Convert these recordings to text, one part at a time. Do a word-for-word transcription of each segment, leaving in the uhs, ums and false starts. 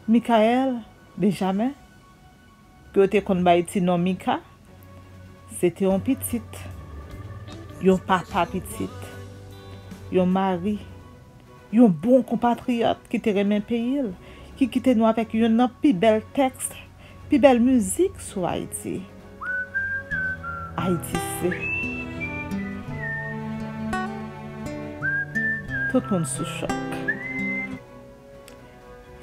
Michaël Benjamin, ke yo te konn bay ti non Mika, se te yon pitit, yon papa pitit, yon mari, yon bon konpatriyòt ki te renmen peyi l, ki kite nou avèk youn nan pi bèl tèks, pi bèl mizik sou Ayiti. Ayiti se. Tout moun sou chòk.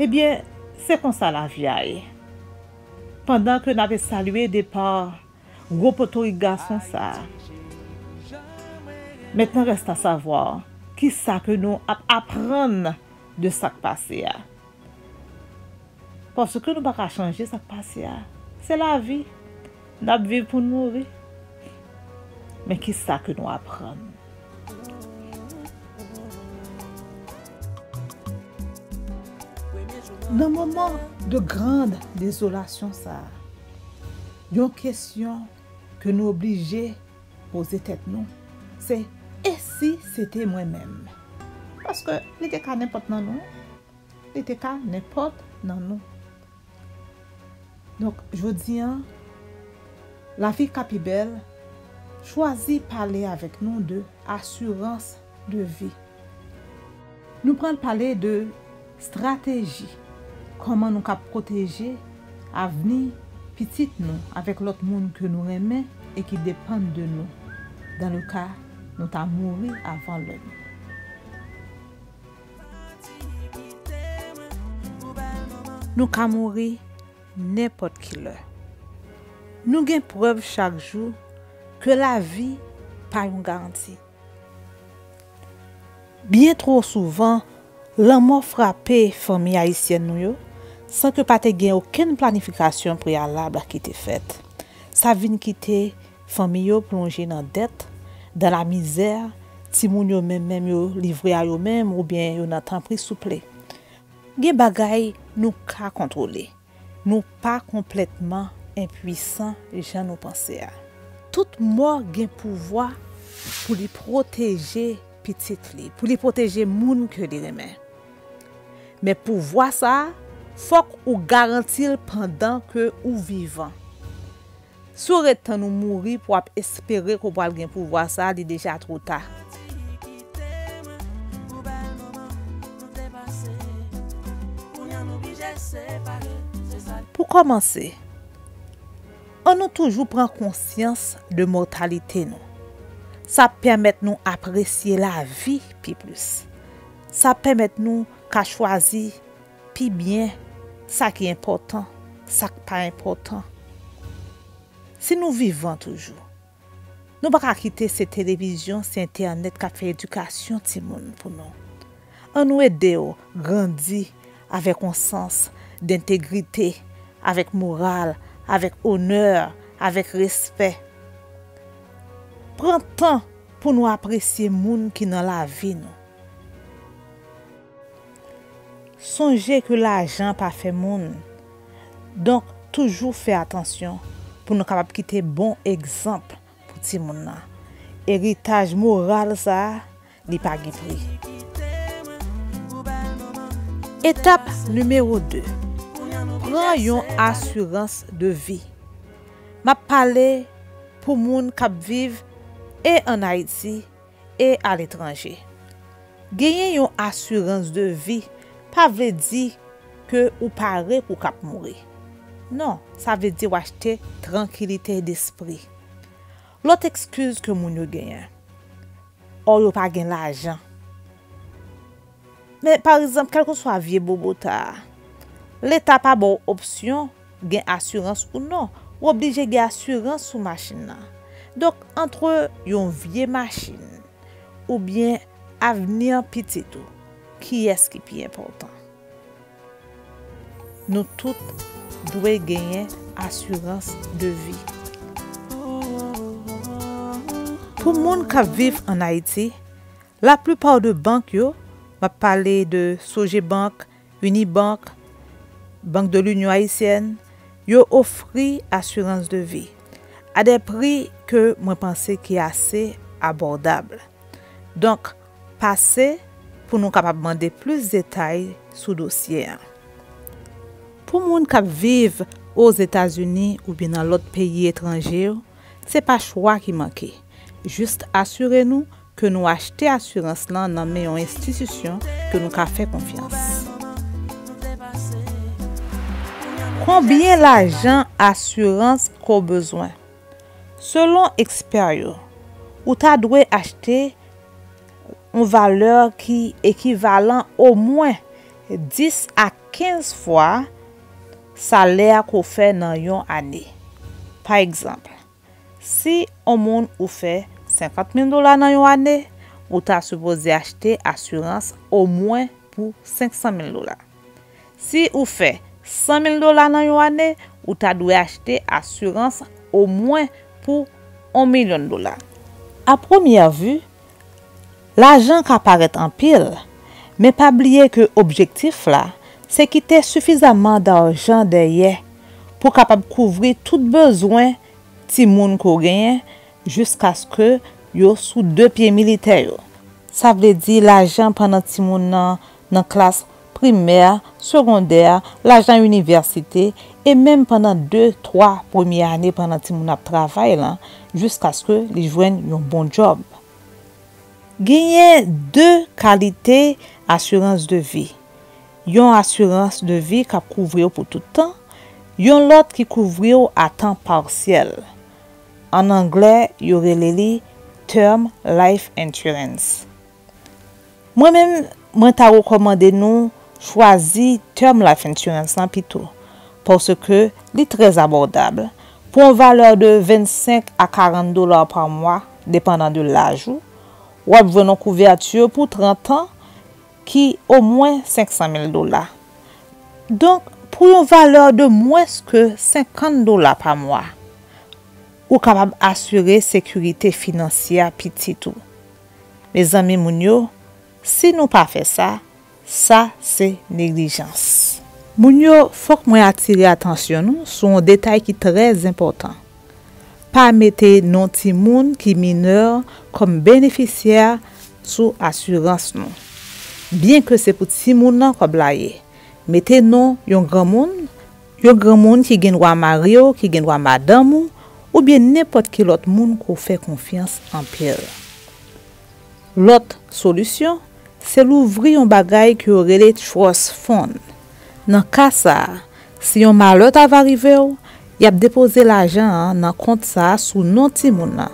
Ebyen, se konsa lavi a ye. Pandan ke n ap salye depa gwo potorik gason sa a, maintenant reste à savoir kisa ke nou ap aprann de sa k pase a. Paske nou pa ka chanje sa k pase a. Se lavi. N ap viv pou n mouri. Men kisa ke nou aprann? Nan moman de grand dezolasyon sa a, yon kesyon ke nou oblije poze tèt nou, se, e si se te mwen menm? Paske li te ka nenpòt nan nou. Li te ka nenpòt nan nou. Donk, jodi a, Lavi ka pi bèl chwazi pale avèk nou de asirans de vi. Nou pral pale de strateji, kòman nou ka pwoteje avni pitit nou avèk lòt moun ke nou renmen e ki depann de nou, dans le cas nou ta mouri avan lè nou. Nou ka mouri nenpòt ki lè. Nou gen prèv chak jou ke lavi pa yon garanti. Byen twò souvan, lanmò frape fanmi ayisyèn nou yo san ke pa te gen okenn planifikasyon preyalab ki te fèt. Sa vin kite fanmi yo plonje nan dèt, dans la misère, timoun yo menm menm yo livre a yo menm oubyen yo nan tanpri souple. Gen bagay nou ka kontwole. Nou pa konplètman enpwisan jan nou panse a. Tout mò gen pouvwa pou li pwoteje pitit li, pou li pwoteje moun ke li renmen. Men pouvwa sa a, fòk ou garanti l pandan ke ou vivan. Si w ret tann ou mouri pou w ap espere ke w pral gen pouvwa sa a, li deja twò ta. Pou kòmanse, ann nou toujou pran konsyans de mòtalite nou. Sa ap pèmèt nou apresye lavi pi plis. Sa ap pèmèt nou ka chwazi pi byen sa ki enpòtan, sa k pa enpòtan. Si nou vivan toujou, nou pa ka kite se televizyon, se entènèt k ap fè edikasyon timoun pou nou. Ann nou ede yo grandi avèk yon sans dentegrite, avèk moral, avèk onè, avèk respè. Pran tan pou nou apresye moun ki nan lavi nou. Sonje ke lajan pa fè moun. Donk, toujou fè atansyon pou nou kapab kite bon egzanp pou timoun nan. Eritaj moral sa a, li pa gen pri. Etap nimewo de, pran yon asirans de vi. M ap pale pou moun k ap viv e ann Ayiti e aletranje. Genyen yon asirans de vi pa vle di ke ou pare pou w k ap mouri. Non, sa vle di w achte trankilite despri. Lòt ekskiz ke moun yo genyen, o, yo pa gen lajan. Men, pa egzanp, kèlkeswa vye bobota a, Leta pa ba w opsyon gen asirans ou non. Ou oblije gen asirans sou machin nan. Donk, antre yon vye machin oubyen avni pitit ou, kiyès ki pi enpòtan? Nou tout dwe genyen asirans de vi. Pou moun k ap viv ann Ayiti, laplipa de bank yo, m ap pale de Sogebank, Unibank, Banque de l'Union Haïtienne, yo ofri asirans de vi a de pri ke mwen panse ki ase abòdab. Donk, pase pou nou kapab mande plis detay sou dosye a. Pou moun k ap viv Ozetazini oubyen nan lòt peyi etranje yo, se pa chwa ki manke. Jis asire nou ke nou achte asirans lan nan men yon enstitisyon ke nou ka fè konfyans. Konbyen lajan asirans ke w bezwen? Selon ekspè yo, ou ta dwe achte yon valè ki ekivalan omwen dis a kenz fwa salè a ke w fè nan yon ane. Pa egzanp, si yon moun ou fè senkant mil dola nan yon ane, ou ta sipoze achte asirans omwen pou senk san mil dola. Si ou fè san mil dola nan yon ane, ou ta dwe achte asirans omwen pou yon milyon dola. A premyè vi, lajan ka parèt anpil, men pa bliye ke objektif la, se kite sifizaman dajan dèyè pou kapab kouvri tout bezwen timoun ke w genyen jiskaske yo sou de pye militè yo. Sa vle di lajan pandan timoun nan nan klas primè, segondè, lajan inivèsite, e menm pandan de, twa premye ane pandan timoun ap travay lan, jiskaske li jwenn yon bon djòb. Genyen de kalite asirans de vi. Yon asirans de vi k ap kouvri w pou tout tan, yon lòt ki kouvri w a tan pasyèl. An anglè, yo rele li Term Life Insurance. Mwen menm, mwen ta rekòmande nou chwazi Term Life Insurance lan pito, paske li trè abòdab. Pou yon valè de vennsenk a karant dola pa mwa, depandan de laj ou, w ap jwenn yon kouvèti pou trant an ki omwen senk san mil dola. Donk, pou yon valè de mwens ke senkant dola pa mwa, ou kapab asire sekirite finansyè pitit ou. Mezanmi, moun yo, si nou pa fè sa, sa se neglijans. Moun yo, fòk mwen atire atansyon nou sou yon detay ki trè enpòtan. Pa mete non timoun ki minè kòm benefisyè sou asirans nou. Byenke se pou timoun nan kòb la ye, mete non yon granmoun, yon granmoun ki gen dwa mari w, ki gen dwa madanm ou, oubyen nenpòt ki lòt moun ke w fè konfyans anpil. Lòt solisyon, se louvri yon bagay ke yo rele trust fund. Nan ka sa a, si yon malè ta va rive w, y ap depoze lajan an nan kont sa a sou non timoun nan.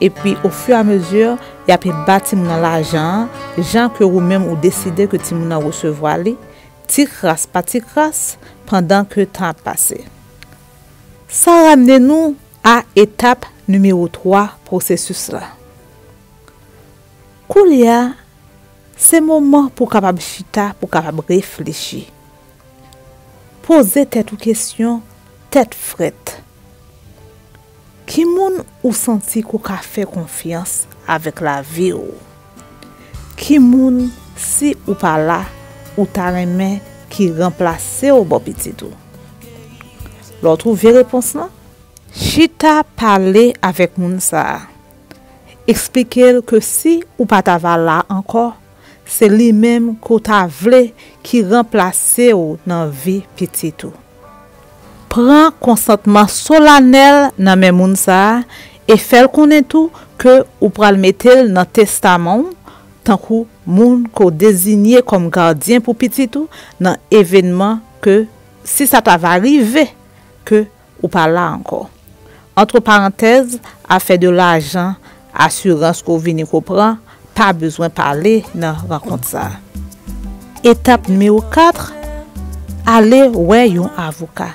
Epi, ofiramezi, y ap ba timoun nan lajan an, jan ke ou menm ou deside ke timoun nan resevwa li, ti kras pa ti kras, pandan ke tan ap pase. Sa ramne nou a etap nimewo twa pwosesis la. Koulye a, se moman pou w kapab chita, pou w kapab reflechi. Poze tèt ou kesyon, tèt frèt. Ki moun ou santi ke w ka fè konfyans avèk lavi w? Ki moun, si ou pa la, ou ta renmen ki ranplase w bò pitit ou? Lè w twouve repons lan, chita pale avèk moun sa a. Eksplike l ke si ou pa ta va la ankò, se li menm ke w ta vle ki ranplase w nan vi pitit ou. Pran konsantman solanèl nan men moun sa a e fè l konnen tou ke ou pral mete l nan testaman w tankou moun ke w deziye kòm gadyen pou pitit ou nan evènman ke, si sa ta va rive, ke ou pa la ankò. Antre parantèz, afè de lajan, asirans ke w vini ke w pran, pa bezwen pale nan rankont sa a. Etap nimewo kat, ale wè yon avoka.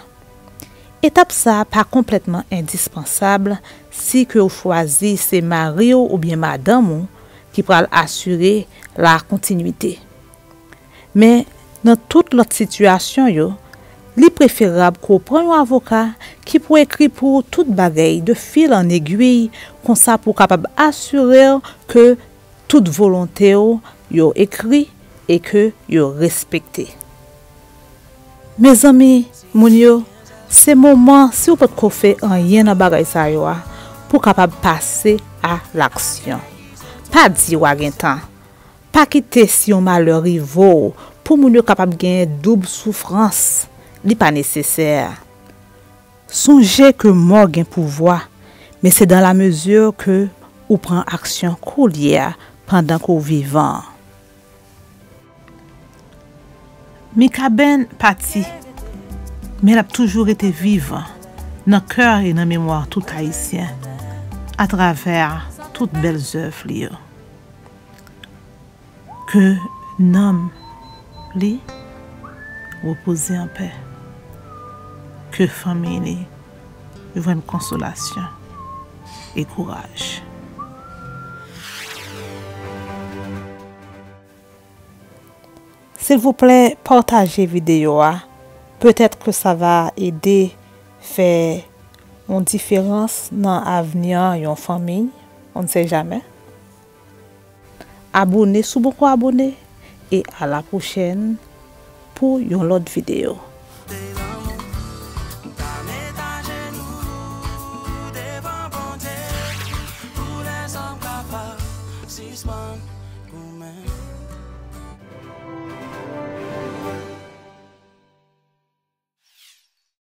Etap sa a pa konplètman endispansab si ke w chwazi se mari w oubyen madanm ou ki pral asire la kontinwite. Men, nan tout lòt sitiyasyon yo, li preferab ke w pran yon avoka ki pou ekri pou ou tout bagay de fil an egwi, konsa pou w kapab asire w ke tout volonte w yo ekri e ke yo respekte. Mezanmi, moun yo, se moman, si w potko fè anyen nan bagay sa yo a, pou w kapab pase a laksyon. Pa di w a gen tan. Pa kite si yon malè rive w pou moun yo kapab genyen doub soufrans. Li pa nesesè. Sonje ke mò gen pouvwa, men se dans la mesure ke ou pran aksyon koulye a pandan ke w vivan. Mikaben pati, men l ap toujou rete vivan nan kè e nan memwa tout Ayisyen atravè tout bèl zèv li yo. Ke nanm li repoze an pè. Ke fanmi li jwenn konsolasyon e kouraj. Silvouplè, pataje videyo a. Peut-être que ça va aider fè yon diferans nan avni yon fanmi. On ne sait jamais. Abone si w poko abone e a la pwochèn pou yon lòt videyo.